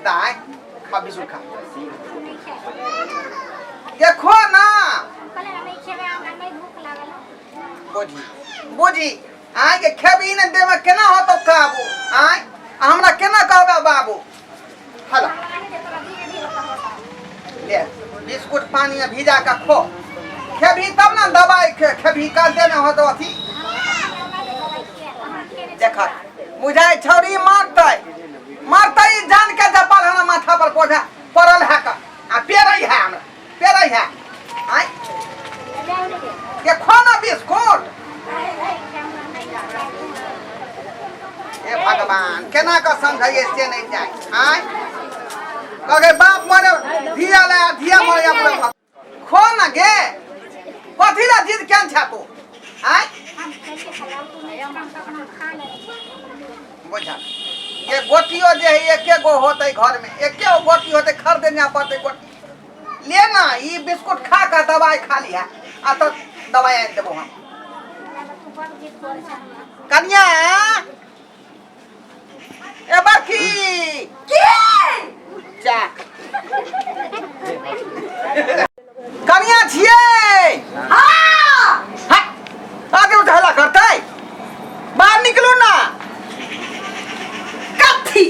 दाय खा बिस्कुट खा देखो ना बुझी बुझी आय के खेबी ने देमे केना होतो काबू आय आ हमरा केना कहबे बाबू हला ले बिस्कुट पानी में भिजा के खो खेबी तब ना दवाई खेबी कल देने होतो अथी देख बुझाय छौरी मारतै मारतै जान के जपाल हमरा माथा पर पौधा पड़ल है का आ पेरै है हमरा पेरै है आय के खो ना बिस्कुट हे भगवान केना कऽ समझाइए से नहीं जाए आय कहे बाप मरे धिया ले धिया मरे अपना खो ना गे कथी ला जिद केन छा तू आय बुझा ये गोटियो जे है एके गो होते घर में एके गो गोटी होते खरीदने पड़ते गोटी ले ना ई बिस्कुट खा के दवाई खा लिया आ तो दवाई आनि देबो हम कनिया ए बड़की की जा कनिया छियै हाँ हट आगे उठ हल्ला करतै बाहर निकलू ना कथी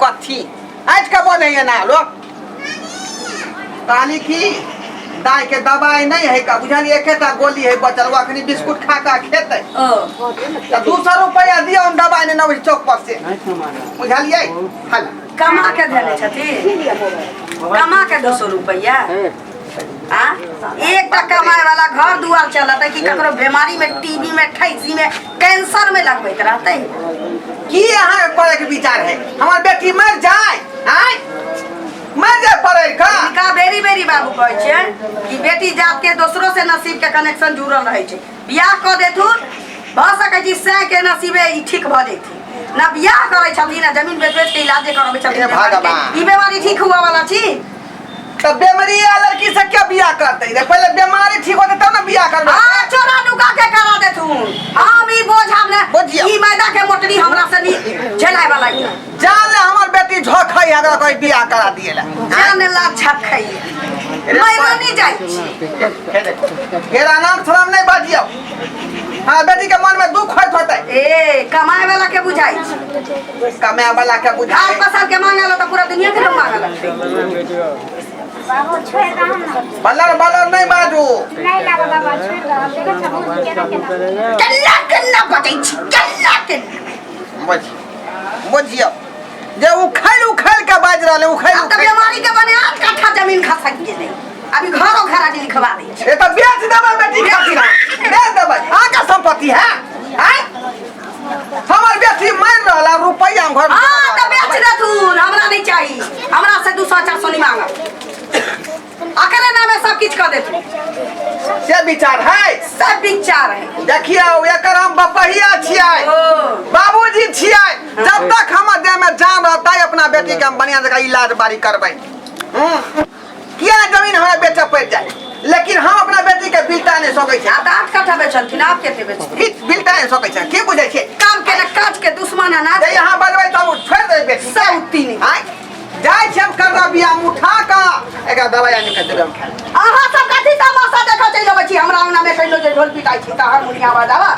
कथी आज के बोले है ना लोग ताली की दाई के दवाई नहीं है का बुझलिए एकेटा गोली है बचल वो अखनी बिस्कुट खा के खेतै ओ तऽ 200 रुपया दियौ हम दवाई ने नबै चौक पर से बुझलिए हल्ला कमा के देने छथिन कमा के 200 रुपया आ एकटा कमाए वाला घर दुआर चलतै कि ककरो बीमारी में टीबी में ठैसी में कैंसर में लगबैत रहतै की अहाँ करे के विचार है हमार बेटी मर जाए आय मर जाए पड़े का हिनका बेरी बेरी बाबू कहै छियै कि बेटी जात के दोसरो से नसीब के कनेक्शन जुड़ल रहै छै बियाह कऽ देथुन भऽ सकै छै सैह के नसीबे ई ठीक भऽ जैथिन ना बियाह करै छथिन ना जमीन बेच बेच के इलाजे करबै छथिन हे बीमारी के। भगवान। ई बीमारी ठीक हुआ वाला छी तब बीमारी या लड़की से क्या बियाह करते रे पहले बीमारी ठीक होते तब ना बियाह करबे हाँ चोरा नुका के करा देथुन हम ई बोझ हम ने बुझियौ। ई मैदा के मोटरी हमरा से नहीं झेलाय वाला ई जान ले हमार बेटी झोखई अगर कोई बियाह करा दिए ला जान ला छखई मैदानी जाइ छी फेर अनाम शराम नहीं बाजियो हाँ बेटी के मन में दुख होत होते ए कमाए वाला के बुझाई छी कमाए वाला के बुझाई घास पसार के मांगल त पूरा दुनिया के लोग मांगल बाबू छोड़ दहन ना बल्लर बल्लर नहीं बाजू नहीं लागो बाबा छोड़ दहन देखो छबू केना केना केना केना बजै छी केना केना बुझ बुझियो जे उखैल उखैल के बाजि रहल है, उखैल अब त उखैल बीमारी के बने 8 कट्ठा जमीन खसक गेलै अभी घरो घरा के लिखवा दै छी ए तऽ बेच देबै बेटी खातिर बेच देबै अहाँके संपत्ति है आँय हमर बेटी मरि रहल है रुपैआ हम घर हाँ तऽ बेच देथुन हमरा नहीं चाही हमरा से 200 400 नहीं मांगब अकरे नामे सब किछु कऽ देथुन से विचार है सब विचार है देखियौ एकर हम बपहिया छियै ओ बाबूजी छियै जब तक हमर देह में जान रहतै अपना बेटी के हम बढ़िया जगह इलाज बारी करबै हम्म। किया जमीन हमरा बेचऽ पड़ि जाए लेकिन हम अपना बेटी के बिलटा नहीं सकै छी आ तऽ 8 कट्ठा बेचलथिन आब कते बेचथिन की बिलटा नहीं सकै छै की बुझै छियै काम के ने काज के दुश्मन अनाज जे यहाँ बजबै तब छोड़ि देबै बेटी के। सब तीन आँय जाइ छी हम करना बिया उठा कऽ एकरा दवाइ आनि कऽ देबै हम खाय लए। अहाँ सब कथी तमाशा देखऽ चलि अबै छी हमरा अंगना में कहियो जे ढोल पिटाइ छी तऽ हारमोनिया बजाबऽ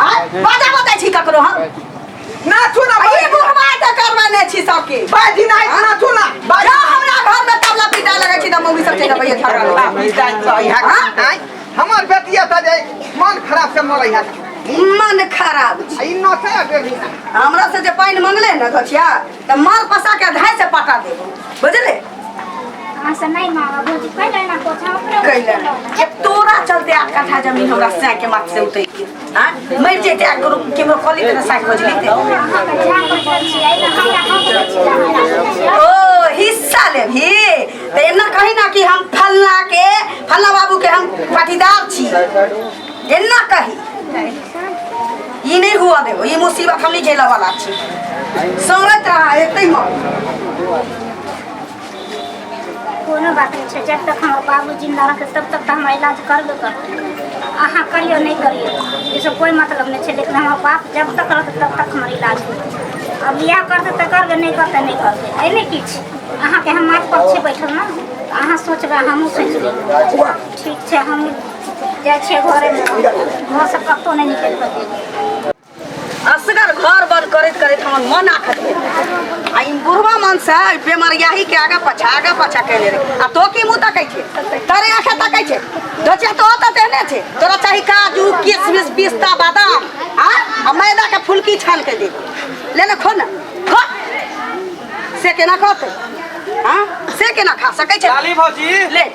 आँय बजाबऽ दै छी ककरो हम नाचू ना ई बुढ़वा तऽ करबेने छी सबके बाजी नहीं नाचू ना बाजी जा हमरा घर में तबला पिटाइ लगै छी तऽ मम्मी सब चलि अबैया झगड़ा लगा आँय हमर बेटी एतऽ जे मन खराब से मरै है मन खराब छै ई नचै है बेटी ना हमरा से जे पानि मंगले ने गछिया तऽ माल पसा के ढाई से पटा देबो बुझले अहाँ से नहीं मांगा भौजी कैले ना पोछा अपने कैले के तोरा चलते 8 कट्ठा जमीन हमरा सै के माथ से उतरि गेल हाँ मरि जैते आ करो केमरो कली तेरा साइ खोज लेते अहाँके जान बचल छी एहि हमरा हक बची हमरा ओ हिस्सा लेबही तऽ एना कही ना कि हम फल्ला के फल्ला बाबू के हम पाटीदार छी एना कही ई नहीं हुआ देबो ई मुसीबत हम नहीं झेलऽ वाला छी सौरत रहा एतै मर कोनो बात नहि छै जब तक हमर बाबू जिन्दा रहतै तब तक तऽ हमर इलाज करबे करतै अहाँ करियौ नहि करियौ ई सब कोइ मतलब नहि छै लेकिन हमर बाप जब तक रहतै तब तक हमर इलाज होतै अब बियाह करतै तऽ करबै नहि करतै नहि करतै एहिमे की छै अहाँके हम माथ पर छी बैठल ने, तऽ अहाँ सोचबै, हमहूँ सोचबै। ठीक छै, हम जाइ छियै घरेमे, घरसँ कतहु नहि निकलि पबै। असगर घर बंद करैत करैत हमर मन आखत भेल आ ई बुढ़वा मन से बेमरियाही के आगा पाछा केने रहे। आ तो की मुँह तकै छै? तारे आँखे तकै छै? धोचिया तो तऽ तेहने छै। तोरा चाही काजू, किशमिश, पिस्ता, बादाम आ आ मैदा के फुलकी छान के दे। ले ने, खो ने, खो। से केना कहतै? हाँ, से केना खा सकै छै? लाली भौजी। ले ले।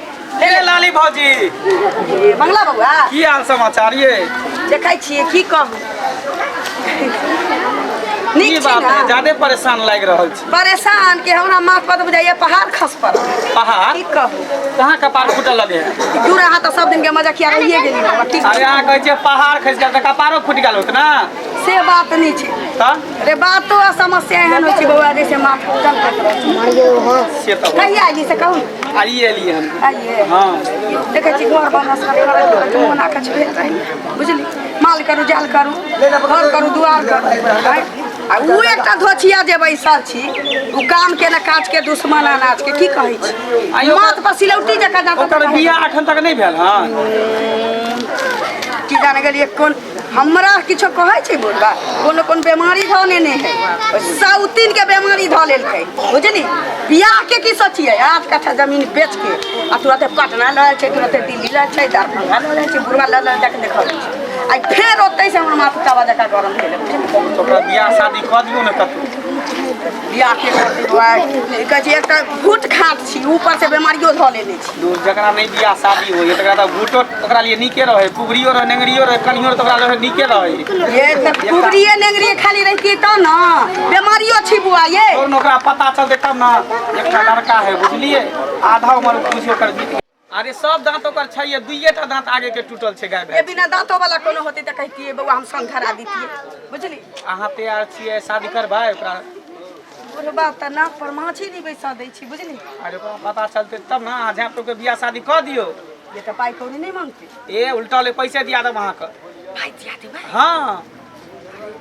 ए लाली भौजी। ए, मंगला बौआ। की हाल समाचार ये? देखै छियै, की कहू, की नीक छी। बात ने है, ज्यादे परेशान लागि रहल छी। परेशान के हमरा माथ पर तऽ बुझाइए पहाड़ खस पड़ल। पहाड़? की कहू। कहाँ कपार फूटल लगे है? दूर, अहाँ तऽ सब दिन के मजकिया रहिए गेली बाबा, की अरे, अहाँ कहै छियै पहाड़ खसि गेल तऽ कपारो फूटि गेल होत ना? से बात नहि छै। तऽ अरे, बातो आ समस्या एहन होइ छै बौआ, जैसे माथ फूटल करैत रहै छै। से तऽ हो। कहिया एली से कहू ने? आइए एलियै हम। आइए? हँ। देखै छी, घर बनस करैत मोन आकछ भेल रहैए, बुझली? माल करू, जाल करू, घर करू, दुआर करू, आँय? आ उ एकटा धोछिया जे बैसल छी, उ काम के ने काज के, दुश्मन अनाज के। की कहै छी? आइ माथ पर सिलौटी जकाँ जाता। ओकर बियाह एखन तक नहि भेल हँ? की जाने गेलियै कोन हमरा किछो कहै छै बुढ़बा, कोनो कोन बेमारी धऽ लेने है। ओहि साउतिन के बेमारी धऽ लेलकै, बुझली? बियाह के की सोचियै, 8 कट्ठा जमीन बेच के आ तुरते पटना लऽ छै, तुरते दिल्ली लऽ छै, दरभंगा लऽ छै, बुढ़बा लऽ लऽ जाके देखल छै। आ फेर ओतै से हमर माथ तवा जकाँ गरम भेलै, बुझली? तऽ ओकरा बियाह शादी कऽ दियौ ने कतहु। बियाह के कर दियौ? कहै छै, एकटा भूत खाट छी, ऊपर से बेमारियो धऽ लेने छी। दूर, जकरा नहि बियाह शादी होइए तकरा तऽ बूटो ओकरा लिए नीके रहै, कुबरियो रहै, नेंगरियो रहै, कनियो रहै, तऽ ओकरा लिए नीके रहै। ये तऽ कुबरिये नेंगरिये खाली रहितियै तब ने, बेमारियो छी बुआ ये। और ने ओकरा पता चलतै तब ने। एकटा लड़का है, बुझलियै? आधा उमर बुझियौ ओकर बीत गेल। अरे, सब दांत ओकर छै, दुइये टा दांत आगे के टूटल छै, गाय ये भैंस। बिना दांतो वाला कोनो होते तऽ कहितियै बौआ, हम संग धरा दितियै, बुझली? अहाँ तैयार छियै? शादी करबै ओकरा? बुढ़बा तऽ नाक पर माछी नहि बैसा दै छी, बुझली? अरे, ओकरा पता चलतै तब ने। अहाँ झाँप के बियाह शादी कऽ दियौ। ये तऽ पाइ कौड़ी नहि मांगतै? ए, उल्टा ले पैसे दिया देब अहाँके। पाइ दिया देबै? हाँ।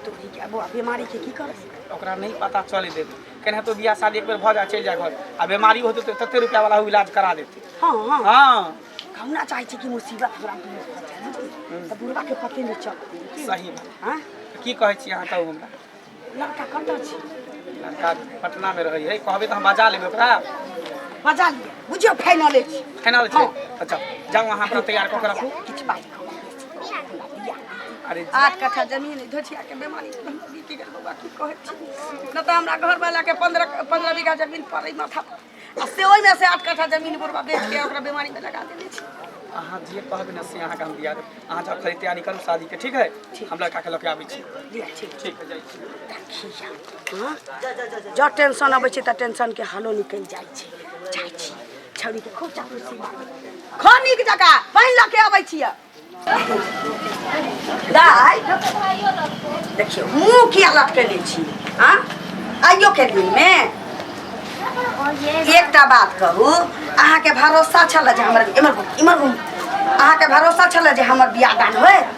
तोरी के बौआ, बीमारी के की करबै? ओकरा नहीं पता चले देबै। केनाहितो बियाह शादी एक बेर भऽ जाए, चलि जाए घर आ बीमारी होतै तऽ तते रुपया वाला ओ इलाज करा देतै। हँ हँ। हाँ। हम ना चाहै छी कि मुसीबत हमरा दूर भऽ जाए, बुझली? तऽ बुढ़बा के पते नहि चलतै। सही बात। हँ। की कहै छी अहाँ, कहू हमरा। लड़का कतऽ छै? लड़का पटना मे रहै है। कहबै तऽ हम बजा लेबै ओकरा। बजा लिअ, बुझियौ फाइनले छी। फाइनल छै? अच्छा, जाउ, अहाँ अपना तैयार कऽ के राखू। किछु पाइ कौड़ी बेसी हमरा दिया। अरे, 8 कट्ठा जमीन अइ, धोछिया के बेमारी बीति गेल बौआ, की कहै छी? नहि तऽ हमरा घरवाला के 15 15 बीघा जमीन पड़ै माथा पर आ से ओहिमे से 8 कट्ठा जमीन बुढ़बा बेच के ओकरा बीमारी में लगा देने छी। अहाँ जे कहबै ने से अहाँके हम दिया देब। अहाँ जाउ, खाली तैयारी करू शादीके, ठीक है? हम लड़का के लऽ के आबै छी। दिया, ठीक। ठीक है, जाइ छी। हाँ, जँ टेंशन अबै छै तऽ टेंशनके हलो निकलि जाइ छै। जाइ छी, छौड़ीके खूब चापलूसी खो, नीक जकाँ पानि लऽ के अबै छियै। दाइ, देखियौ, मुँह किया लटकेने छी? हाँ, आइयो के दिनमे एकटा बात कहू, अहाँके भरोसा छल जे हमर, इम्हर घुम, इम्हर घुम, अहाँके भरोसा छल जे हमर बियाह दान होयत?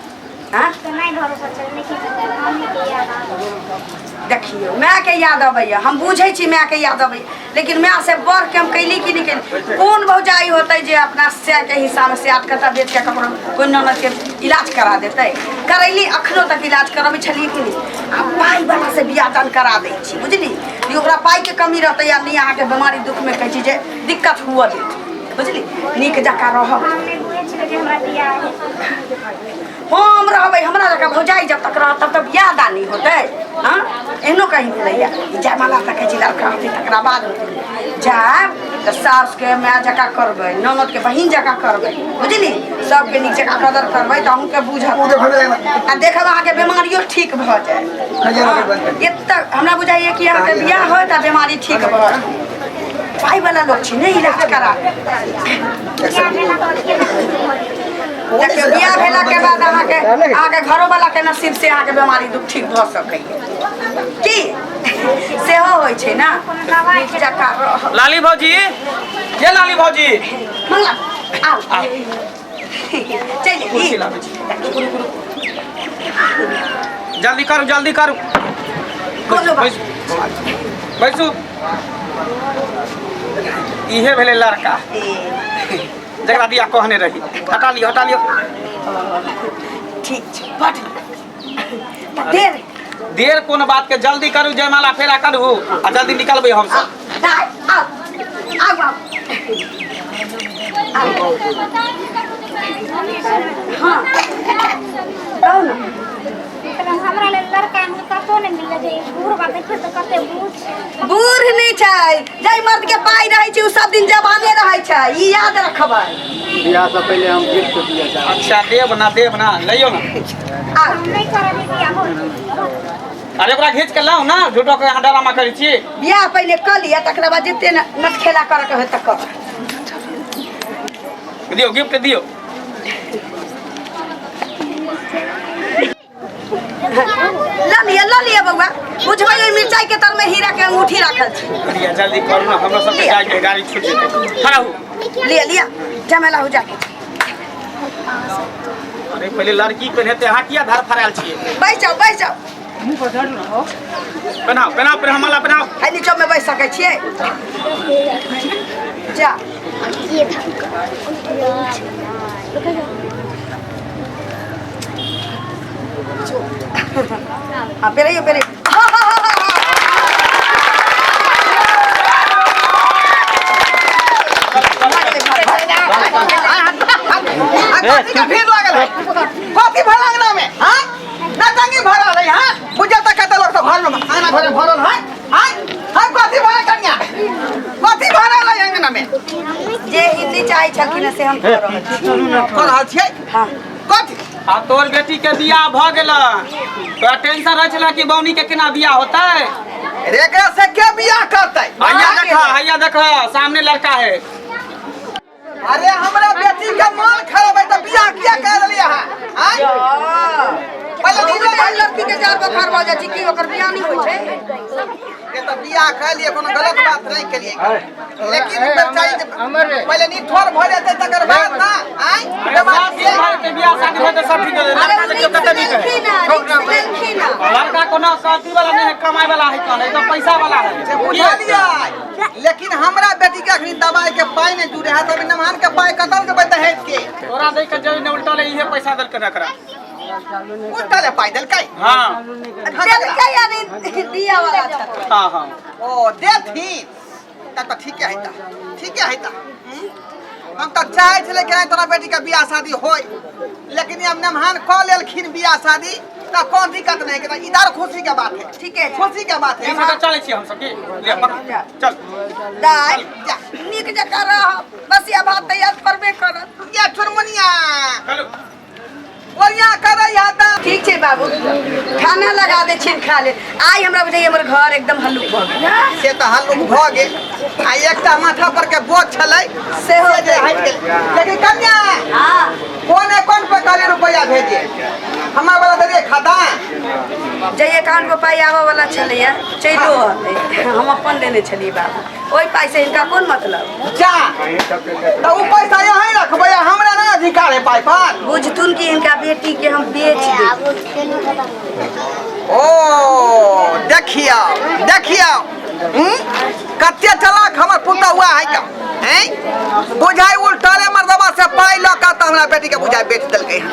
हाँ? तऽ नहि भरोसा छलै, लेकिन मम्मीके याद आबै। देखियौ, मायके याद अबैया, हम बुझै छी मायके याद अबैया, लेकिन माय से बढ़ के हम कैली कि नहि कैली? कोन भौजाई होतै जे अपना सएके हिस्सामे से 8 कट्ठा बेच के ककरो कोइ ननदके इलाज करा देतै? करैली, अखनो तक इलाज करबै छलियै कि नहि? आ पाइ वाला से बियाह दान करा दै छी, बुझली? ई ओकरा पाइके कमी रहतै या नहि, अहाँके बीमारी दुखमे कहै छी जे दिक्कत हुअ देत, बुझली? नीक जकाँ रहब। हम नहि बुझै छलियै जे हमरा बियाह हेतै। हम रहबै, हमरा जकाँ भौजाई जब तक रहत तब तक बियाह दान नहि होतै? हाँ, एहनो कहीं भेलैया? जयमाला तक कहै छी लड़का होतै तकरा बाद होतै। जायब तऽ सासके माय जकाँ करबै, ननदके बहिन जकाँ करबै, बुझली? सबके नीक जकाँ कदर करबै तऽ अहूँके बुझत आ देखब अहाँके बीमारियो ठीक भऽ जायत। एतऽ हमरा बुझाइए कि अहाँके बियाह होत आ बीमारी ठीक भऽ जायत। पाइवला लोक छी ने, इलाज करा। बियाह भेलाके बाद केना ठीक भऽ जेतै? देखियौ, बियाह भेलाके बाद अहाँके अहाँके घरोवलाके नसीब से अहाँके बीमारी दुख ठीक भऽ सकैए की, सेहो होइ छै ने। कोनो दवाइ नीक जकाँ रहब। लाली भौजी, ये लाली भौजी। मंगला, आउ, चलि। कुर्सी लाबै छी, रुकू, रुकू, रुकू, जल्दी करू, जल्दी करू। कोनो बात। बैसू, बैसू। इहे भेलै लड़का जकरा दिया कहने रही। हटा लियो, हटा लियो। ठीक छै, बड तऽ देर देर कोन बात के, जल्दी करू, जयमाला फेरा करू आ जल्दी निकलबै हम सब। दाइ आउ आउ आउ। हाँ कहू ना। हमरा लेल लड़का एहन कतौ नहि मिललै जे बूढ़ देखियौ तऽ कते बूढ़ छै। बूढ़ नहि छै, जाहि मर्द के पाइ रहै छै ओ सब दिन जवाने रहै छै, ई याद रखबै। बियाह से पहले हम गिफ्ट दिया चाहब। अच्छा देब ना, देब ना, लइयो ना। आउ। हम नहि करब ई बियाह। अरे ओकरा घीच के लाउ ना, झूठो के अहाँ ड्रामा करै छी। बियाह पहिले कऽ लिअ, तकरा बाद जते नटखेला करऽ के होय तऽ कर। दियौ गिफ्ट दियौ। ल लिअ, ल लिअ बौआ, बुझबै ओहि मिरचाई के तर में हीरा के अंगूठी राखल छै। लिअ जल्दी करू ना, हमरा सबके जाय के गाड़ी छूट जेतै। खड़ा हू। लिअ लिअ, झमेला हो जाके। अरे पहिले लड़की पहनेते, अहाँ किया धर फरायल छियै? बैस जाओ, बैस जाओ। पहनाओ पहनाओ पहनाओ, माला पहनाओ। है नीचो में बैस सकै छियै? जा। हाँ पेरैयो पेरैयो। हाँ हाँ हाँ हाँ। कथी के भीड़ लागल है? कथी भरल अंगना में? हाँ नचंगी भरल है। हाँ बुझल तऽ कते लोग सब घर में अंगना घर में भरल है। हाँ हाँ कथी भरल कन्या, कथी भरल है अंगना में? जे हिंदी चाहै छलखिन से हम कऽ रहल छी। कऽ रहल छियै? हाँ। कथी? आ तोर बेटी के बियाह भऽ गेल, तोरा टेंशन रहै छला कि बौनी के केना बियाह होतै? एकरा से के बियाह करतै? हैया देखा, हैया देखा, सामने लड़का है। अरे हमरा बेटी के मन खराब है तऽ बियाह किया कर देलियै अहाँ? आँय? पहिले बहुत नीचे एहन लड़की के जार बोखार भऽ जाइ छै कि ओकर बियाह नहि होइ छै। ये तऽ बियाह कर लिए, कोनो गलत बात नहीं केलिए, लेकिन बेचारी जे पहिले निठोर भऽ जेतै तकर बाद ना। आँय? अरे 7 दिन भऽ जेतै बियाह शादी भऽ जेतै, सब ठीक हो जेतै। अरे लड़का देखियौ कते नीक है। लेलखिन हँ, लेलखिन हँ। लड़का कोनो कथी वाला नहीं है, कमाई वाला है, कौन एकदम पैसा वाला है। से बुझलियै, लेकिन हमरा बेटी के अखनी दवाई के पाइ नहि जुड़े है, तब नमहान के पाइ कतौ देबै दहेज के? तोरा दै के जरूरी नहीं, उल्टा ले इहे पैसा देलकै ना एकरा। उल्टा ले पाइ देलकै? हाँ। देलकै यानी दिया वाला छथिन। हाँ हाँ। ओ देथिन तब तऽ ठीके है, तऽ ठीके है। तऽ हम तऽ चाहै छलै कि तोरा बेटी के बियाह शादी होय, लेकिन अब नमहान कऽ लेलखिन बियाह शादी तऽ कोन दिक्कत नहीं है, इधर खुशी के बात है। ठीके छै। खुशी के बात है। ठीक छै, चलै छियै हमसब की ले पकड़, चल। दाइ जा। नीक जकाँ रहब, बसिया भात तैयार करबे करत। ये चुनमुनिया चलू। बढ़िया करै है तऽ। ठीक छै बाबू, खाना लगा दै छियनि, खा ले। आइ हमरा बुझाइए हमर घर एकदम हल्लुक भऽ गेल। से तऽ हल्लुक भऽ गेल, आ एकटा माथा पर के बोझ छलै सेहो से जे हटि गेल। लेकिन कन्या, हाँ। कोन अकाउंट पर कहलियै रुपैआ भेजे? हमरा वाला देलियै खाता? जे अकाउंट पर पाइ आबऽ वाला छलैया चलियो अतै, हम अपन देने छलियै बाबू, ओहि पाइ से हिनका कोन मतलब? जा तऽ ओ पैसा यहीं रखबै, हमरा नहि अधिकार है पाइ पर? बुझथुन कि हिनका बेटी के हम बेच देब। ओ देखियौ देखियौ, कते चलाक हमर पुतहुआ हुआ है का हैं? बुझाइ उल्टाले मर्दबा से पाइ लऽ कऽ तऽ हमरा बेटी के बुझाइ बेच देलकै हन,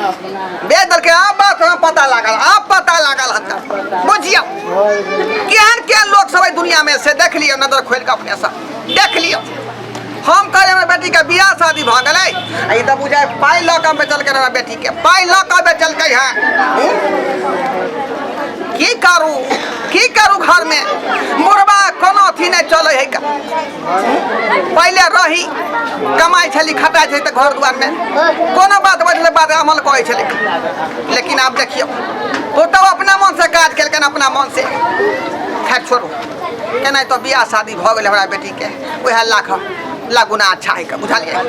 बेच देलकै। आब बात हमरा पता लागल, आब पता लागल हन। बुझियौ केहन केहन लोक सब है दुनिया में, से देख लियौ, नजर खोलि कऽ अपने सब देख लियौ। हम कहलियै हमरा बेटी के बियाह शादी भऽ गेलै, आ ई तऽ बुझाइ पाइ लऽ कऽ बेचलकै हमरा बेटी के, पाइ लऽ कऽ बेचलकै हन। की करू, की करू, घर में मुरबा कोनो अथी नहीं चलै है का। पहिले रही कमाइ छली खटाइ छली तऽ घर दुआर में कोनो बात बजले बात अमल करै छलै, लेकिन आब देखियौ पुतहु अपना मन से काज केलकनि, अपना मन से। खैर छोड़ू, केना तऽ बियाह शादी भऽ गेलै हमरा बेटी के, वएह लाख लाख गुना अच्छा है, बुझलियै?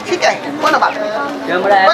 ठीक है, कोनो बात नहीं।